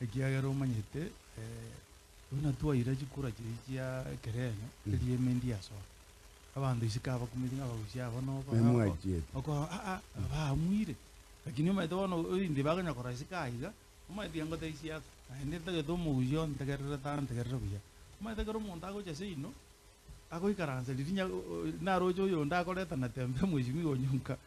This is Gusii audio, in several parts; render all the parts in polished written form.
Ekiagera omanyete buna twaira chikura chiria chia ekerenyo, erieme ndiasoa. Abanto isiko abakumeti ng'a abagusia aba noba Nemwachiete. okorora aa baamuire. Lakini omanyete bono ebinto ebi bakonya korora isiko aiga, omanyete iga ngotebia siasa, naende ntagete omogusia ontegerere tantegerere buya. Omanyete ekero omonto agocha seino, agoikaransa riria nya naroche oyonde akoreta Natembeya mweshimiwa Onyonka,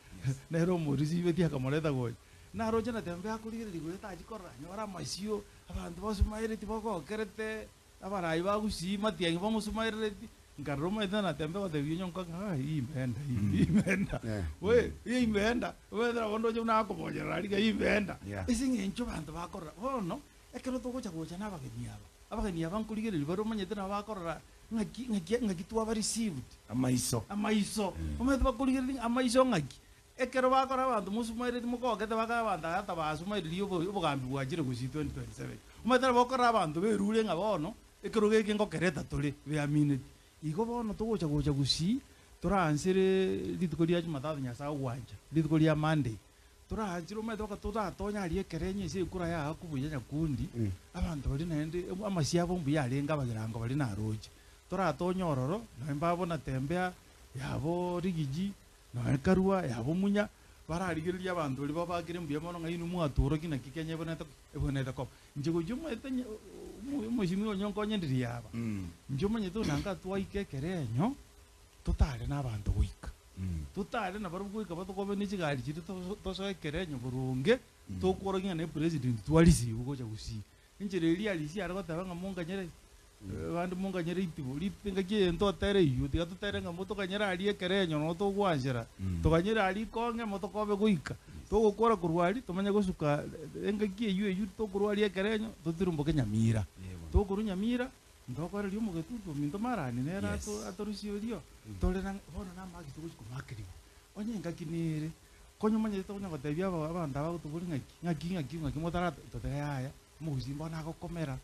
nere omorisibeti akamoreta gocha. Naroche Natembeya akorigereria goeta achia korora anyore amasio, abanto basumaereti bagokerete, abarai ba Gusii matiang'i bamosumaerereti, nkarora omanyete na Natembeya ogotebia Onyonka ng'a hii imeenda hii imeenda, we hii imeenda, omanyete nabo ndoche buna akobonyerera aria ng'a hii imeenda. Ase eng'encho abanto bakorora. Bono, ekero togocha gocha na abageni aba, abageni aba nkorigereria bare omanyete nabo bakorora ng'aki ng'aki ng'aki twaba received. Amaiso. Amaiso. Omanyete bakorigereria ng'a amaiso ng'aki. Ekero bakora abanto mosumaireti mokogete bakore abanto aya tabasumairirie obo obogambi bwachire gusii 2027. Omanyete nabo okorora abanto berure ng'a bono ekerogo eke ngokereta tore beamineti. Igo bono togocha gocha gusii toraansereee rituko ria jumatatu Nyasaye ogwancha, rituko ria Monday. Toraanchire omanyete mpaka toratonye aria ekerenyo ase ekura yago buya nyakundi, abanto baria naende amasio abo mbuya arenge abagirango baria naroche. Toratonye ororo, nonye mbabo Natembeya, yabo Rigiji, nonye Karua, yabo Munya, bararigererie abanto baria babakire mbuya mono ng'a inwe mwatorokia naki Kenya ebwenerete ebwenerete koba. Inche gochia omanyete onye omosimia onye nkonye ndiria aba, inche omanyete buna nka twaika ekerenyo, totare na abanto goika. Totare nabarabwo goika batokobe ne chigari chiria tosoe ekerenyo boronge, tokworokia ng'a ne president twarisiigwe gocha gusii. Enchera eria arisia are goteba ng'a monkanyere abande monkanyere itibo, rit engaki eye ntotere eywo, tiga totere ng'a motokanyere aria ekerenyo noo togwanchera, tokanyere aria ikong'e motokobe goika. Togokora korwa aria, tomanye gosuka engaki eywo eywo tokorwa aria ekerenyo, totirimboke Nyamira. Tokorwa Nyamira, Ntokoreria omogetutu ominto marani nere atorusie orio, tore na bono namaki togochia komakerigwa. Onye engaki nere, konya omanyete tokonya gotebia abanto aba bagotobori ng'aki, ng'aki ng'aki ng'aki motara totebe yaya, omogusii mbono agokomera,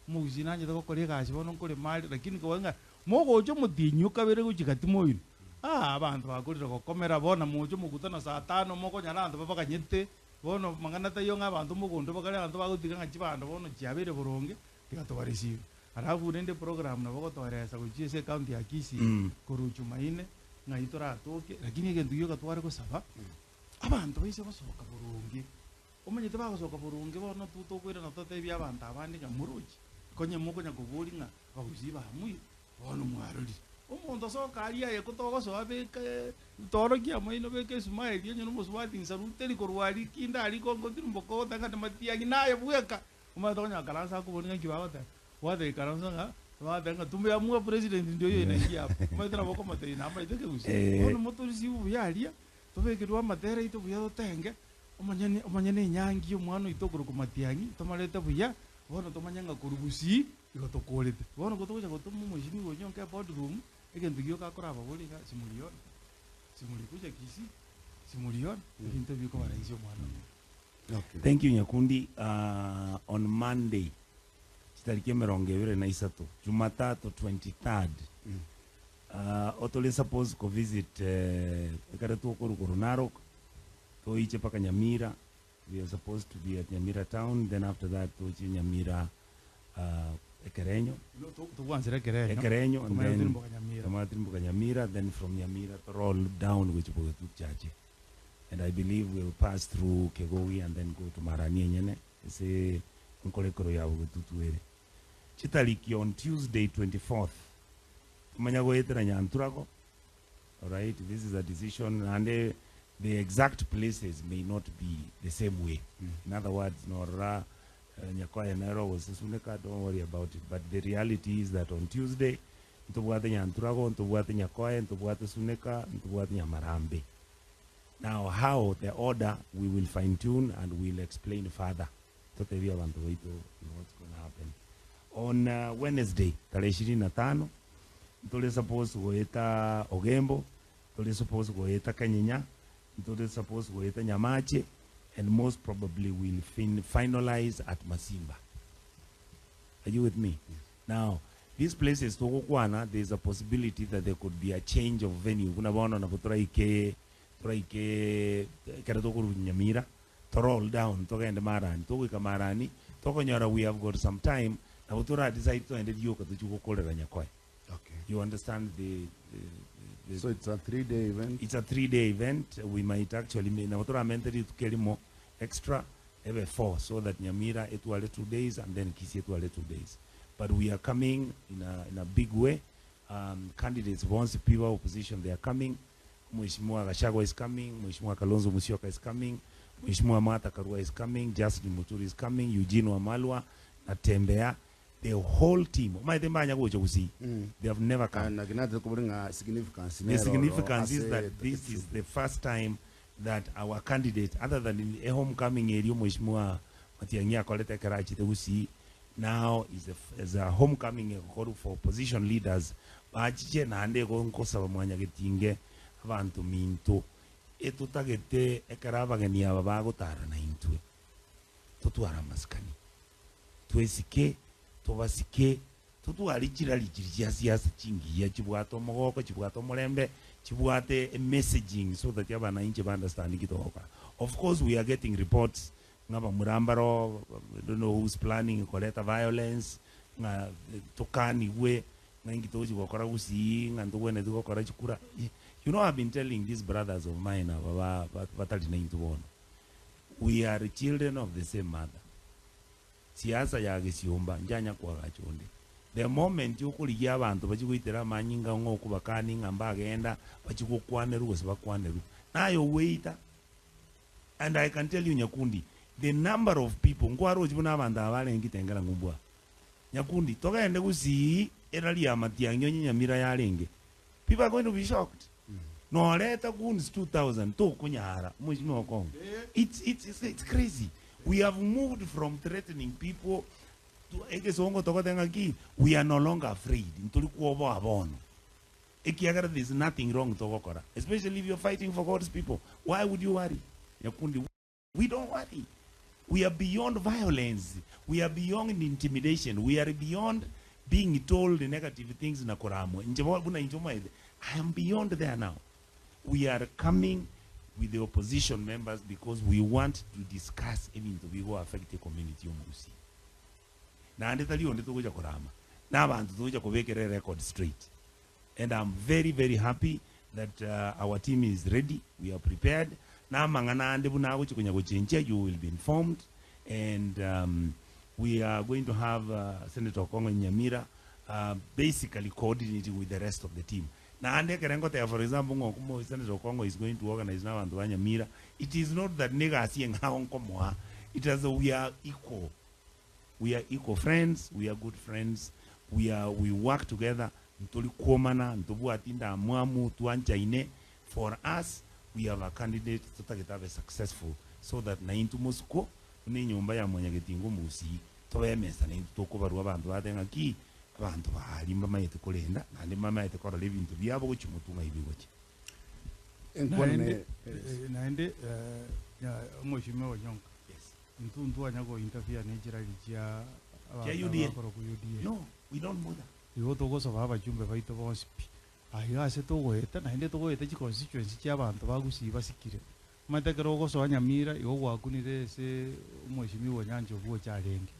omogusii nanchete gokora egasi bono nkorema are, lakini koba ng'a mogocha omotienyi okabere gochia gati moino, aa abanto bakorire gokomera bono moche omokutano saa tano mokonyora abanto babaganyete, bono mang'ana taiyo ng'a abanto mogondo bakare abanto bagotiga ng'a chibando bono chiabeire boronge. Tiga tobareceive. Alafu rende program nabo ogotoeresa gochia ase ecounty ya Kisii korwa Jumaine ng'ai toratoke, lakini egento gioka tware gosaba, abanto baise gosoka boronge, omanyete bagosoka boronge bono to tokoirana totebie abanto abande ng'a morochi, konye mokonya koboria ng'a abagusii bamuire, bono mwarorire. Omonto soka aria aye ko togosoa beka torokia amaino beka esmile onye nomosubati nsaruteri korwa aria kinde aria kongotirimboka ogoteba ng'a matiang'i naye bweka. Omanyete konya karansa akobori ng'aki bagoteba, gwateba ikaransa ng'a bagoteba ng'a tumeamua president ndi oyo naki apa. Omanyete nabo okomotebia namaete ekegusii. Bono motorisiwe buya aria, tobekerwe amatera aito buya totenge, omonyene omonyene enyangi ya omwana oito okorokwa Matiang'i, tomarete buya, bono tomanye ng'a korwa gusii, igo tokorete. Bono ko togocha gotoma omweshimiwa oyio onka eboardroom, egento gioka akorababori iga simuriona, simurikuja Kisii, simuriona, ebinto ebi bikobarahisia omwana oyo. Okay. Thank you Nyakundi. Uh, on Monday chitariki emerongo ebere na isato Jumatatu 23rd uh, otore suppose ko visit eh, ekere twokorwa korwa Narok toiche mpaka Nyamira we are supposed to be at Nyamira town then after that toche Nyamira uh, Ekerenyo No, to- togwansera ekerenyo Ekerenyo and Tomanye then gotirimboka Nyamira. tomanye gotirimboka Nyamira then from Nyamira to roll down gochia Bogetutu Chache and I believe we'll pass through Kegogi and then go to Marani enyene ase enkorekero ya Bogetutu ere. Chitariki on Tuesday 24th tomanya goetera Nyanturago, alright, this is a decision naende the exact places may not be the same way. In other words norora Nyakoye nere ogosesuneka don't worry about it but the reality is that on Tuesday ntobwate Nyanturago, ntobwate Nyakoe, ntobwate Suneka, ntobwate Nyamarambe. Now how the order we will fine tune and we'll explain further totebie abanto baito what's gonna happen. On Wednesday tarehe ishirini na tano ntore suppose goeta Ogembo, ntore suppose goeta Kenyenya, ntore suppose goeta Nyamache and most probably we'll fin finalize at Masimba. Are you with me? Now, these places togokwana, there is a possibility that there could be a change of venue. Buna bono nabo toraike toraike ekero tokorwa Nyamira, To roll down togende Marani, togoika Marani tokonyora we have got some time nabo tora decide togende rioka tochie gokorera Nyakoe. Okay. You understand the, the, the, So it's a 3-day event. It's a 3-day event. We might actually nabo toramente rituko erimo extra ebe 4 so that Nyamira etware 2 days and then Kisii etware 2 days. But we are coming in a, in a big way. Candidates bonsi pi ba opposition they are coming. Mheshimiwa Gachagua is coming, Mheshimiwa Kalonzo Musyoka is coming, Mheshimiwa Martha Karua is coming, Justin Muturi is coming, Eugene Wamalwa, Natembeya, the whole team. Omanyete mbanya gocha gusii. They have never come. Naki natete kobori ng'a significance The nero oro significance is ase that this is the first time that our candidate, other than in a homecoming area, Mheshimiwa Matiang'i akorete ekero achete gusii, now is a, is a homecoming egokorwa for opposition leaders bachiche naende igo nkosaba mwanyagetinge abanto minto etotagete ekero abageni aba bagotara naintwe totware amasikani twesike tobasike totware chirari chiri chia siasa chingiya chibwate omogoko chibwate omorembe chibwate emessaging so that abanainche ba understand ki togokora. Of course we are getting reports ng'a bamura mbaro I don't know who's planning koreta violence ng'a tokanigwe ng'a inki togochi gokora gusii ng'a ntogwenereti gokora chikura. You know I've been telling these brothers of mine aba ba batari naintwe bono, we are children of the same mother. Siasa ya gesiomba nchanya koagacha onde. The moment okorigia abanto bachie goitera amanyinga ng'a okobakani ng'a mbagenda bachie gokwanerwa gose bakwanerwe, naye ogweita. And I can tell you Nyakundi, the number of people, nkwarochi buna abanto aba barenge Kitengela ng'umbu aba. Nyakundi, togende gusii erari ya Matiang'i onye Nyamira yarenge, people are going to be shocked. Noreta goons 2000 tokonyara, omweshimiwa Okong'o. It's, it's, it's, it's crazy. We have moved from threatening people to egesongo togoteba ng'aki, we are no longer afraid, ntori kwoboa bono. Ekiagera there is nothing wrong togokora, especially if you're fighting for God's people. Why would you worry? Nyakundi, we don't worry. We are beyond violence. We are beyond intimidation. We are beyond being told negative things na koramwa. Inche bo- buna inche omanyete, I am beyond there now. We are coming with the opposition members because we want to discuss ebinto bigo affect the community y'Omogusii. Naende tari onde togocha korama, na abanto togocha kobekera erecord straight. And I'm very very happy that our team is ready, we are prepared, na amang'ana ande buna agochia konya gochenchia you will be informed and we are going to have Senator Okong'o in Nyamira basically coordinating with the rest of the team. Naende ekere ngoteba for example ng'a okomo Senator Okong'o is going to organize na abanto ba Nyamira, it is not that negasi eng'ao nkomoa, it is we are equal. We are equal friends, we are good friends, we are we work together, ntori kwomana, ntobwati ndamwamu, twanchaine, for us we have a candidate totagete abe successful so that naintwe mosiko buna enyomba ya mwanyagetinga omogusii tobe emesa naintwe tokobarwa abanto batebe ng'a ki abanto baria mbamaete korenda naende mbamaete korora ebinto biabo gochia motwe ng'ai bigochia. Enkwana Naende, ne eh, naende eh, ya, omweshimiwa Onyonka, Yes. Intwe ntwanya go interfere ne chirari chia Chia abanto UDA. abakorokwa UDA. No, we don't bother. Igo togosaba abachumbe baito bonsi pi, aiga ase togoeta naende togoeta chi constituency chia abanto ba Gusii basikire. Omanyete ekero ogosoa Nyamira igo gwakunire ase omweshimiwa Onyancha obwo ocha arenge.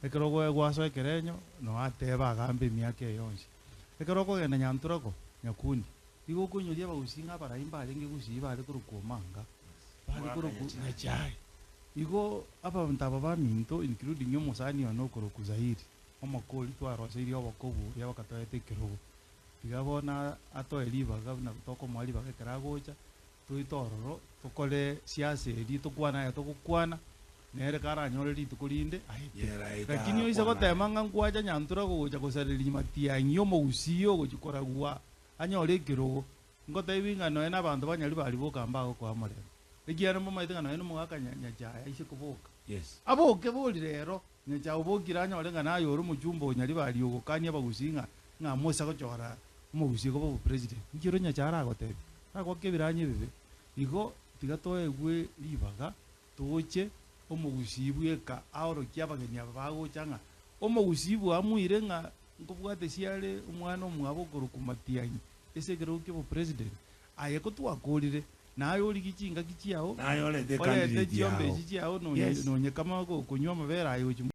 Ekero ogoe gwasoa ekerenyo noo ateba agambe emiaka eye yonsi. Ekero okogenda Nyanturako, Nyakundi, igo okoinyoria abagusii ng'a abarai mbarenge Gusii bare korokwa Omanga, bare korokwa Nyachae. Igo abanto aba baminto including omosani one okorokwa Zairi, omokori twaroseirie oboko obuya bakatoeta ekerogo. Tiga bono atoe ribaga buna tokomoa ribaga ekero agocha, toite ororo tokore siasa eria tokwane aya togokwana, nere karanyore rituko rinde aete. Lakini oise gotema ng'a nkwacha nyantura gogocha gosareria matiang'i omogusii ogochia koragwa anyore ekerogo, ngotebi ng'a nonya na abanto ba Nyaribari boka mbagokoa omorembe. Ekiagera mbamaete ng'a nonya nomogaka Nyachae aise koboka. Yes. Aboke bori rero, Nyachae obokire anyore ng'a naye ore omochumba o Nyaribari ogokania abagusii ng'a ng'a mosa gochora omogusii koba obopresident. Inki oro Nyachae aragotebie? Aragoake ebiranya ebibe. Igo tiga toegwe ribaga toche omogusii bweka aorokie abageni aba bagocha ng'a omogusii bwamuire ng'a nkobwatesia are omwana omwabo okorokwa Matiang'i ase ekerogo kia obopresident. Aye kotwakorire. Naye origie chingaki chiao, Naye orete orete ecandidate chiombe yao. echi chiao nonye Yes. nonye kama gokonywa amabere aye gochia.